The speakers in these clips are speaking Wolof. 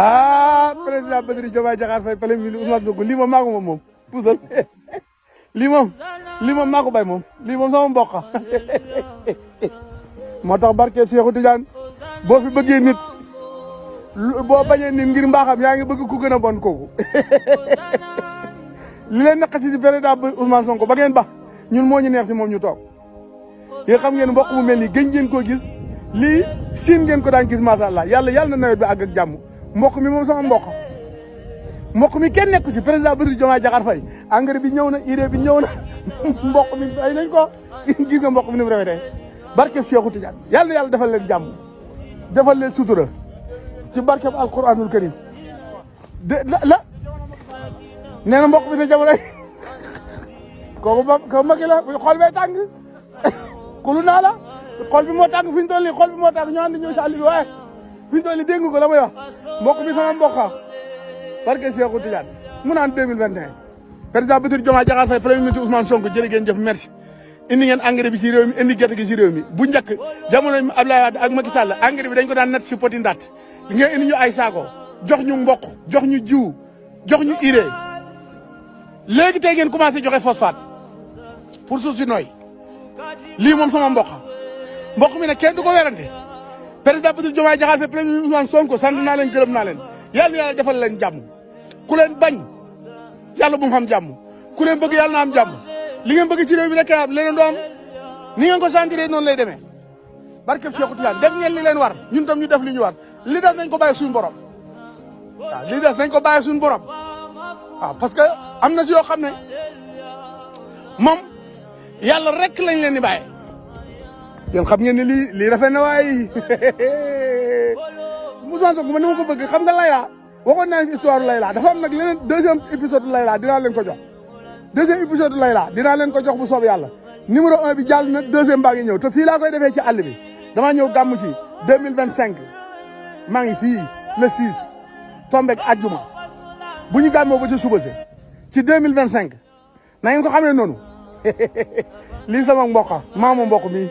ah président Bassirou Diomaye Diakhar Faye premier ministre Ousmane Sonko lii moom maa ko moom puusal lii moom maa ko bay moom lii moom sama mbokk moo tax barke Cheikhou Tidiane boo fi bëggee nit boo bañee nit ngir mbaaxam yaa ngi bëgg ku gën a bon kooku li leen naqasi ci président Ousmane Sonko ba ngeen ba ñun moo ñu neex ci moom ñu toog yéen xam ngeen mbokk mu mel nii gëj ngeen koo gis lii siin ngeen ko daan gis macha allah yàlla na nawet bi àgg ak jàmm mbokk mi moom sama mbokk mi kenn nekku ci président Bassirou Diomaye Diakhar Faye engrais bi ñëw na urée bi ñëw na mbokk mi ay nañ ko gis nga mbokk mi ni mu rafetee barkeb Cheikhou Tidiane yàlla defal leen jàmm defal leen sutura ci barkeb alquranul karim la nee na mbokk bi sa jamono kooku magi la xool bee tàng kulu naa la xool bi moo tàng fi ñu toll nii xool bi moo tàng ñu ànd ñëw si àll bi waaye fi ñu toll nii dégg ko la may wax mbokk bi sama mbokk barke Cheikhou Tidiane mu naan 2021 président Bassirou Diomaye Diakhar Faye premier ministre Ousmane Sonko jërë ngeen jëf merci indi ngeen engrais bi ci réew mi indi gerte gi ci réew mi bu njëkk jamono Abdoulaye Wade ak Macky Sall engrais bi dañ ko daan natt si poti ndaat li ngeen indi ñu ay saako jox ñu mboq jox ñu jiw jox ñu urée léegi tey ngeen commencé joxe phosphate pour suuf si nooy lii moom sama mbokk mi nag kenn du ko werante président Bassirou Diomaye Diakhar Faye premier ministre Ousmane Sonko sant naa leen gërëm naa leen yàlla defal leen jàmm ku leen bañ yàlla bu mu xam jàmm ku leen bëgg yàlla na am jàmm li ngeen bëgg ci réew mi rek am leneen du am ni ngeen ko sentiree noonu lay demee barkeb Cheikhou Tidiane def ngeen li leen war ñun tam ñu def li ñu war li def nañ ko bàyyi suñu borom waaw li def nañ ko bàyyi suñu borom waaw parce que am na si yoo xam ne moom yàlla rek lañ leen di bàyyi yéen xam ngeen ne lii rafet na waaye Ousmane Sonko man ni ma ko bëgg xam nga Layla waxoon naa fi histoire Layla dafa am nag leneen deuxième épisode Layla dinaa leen ko jox deuxième épisode Layla dinaa leen ko jox bu soob yàlla numéro 1 bi jàll na deuxième baa ngi ñëw te fii laa koy defee ci àll bi damaa ñëw gàmm ci 2025 maa ngi fii le 6 tombek ajjuma bu ñu gàmmoo ba ci suba si ci 2025 na ngeen ko xamee noonu lii sama maama mbokk mi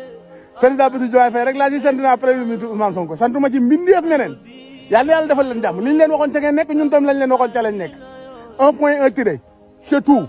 président Bassirou Diomaye Faye rek laa ci sant naa premier ministre Ousmane Sonko santuma ci mbindi ak neneen yàlla defal leen jàmm li ñu leen waxoon ca ngeen nekk ñun tam lañ leen waxoon ca lañ nekk 1 point 1 tiré c'est tout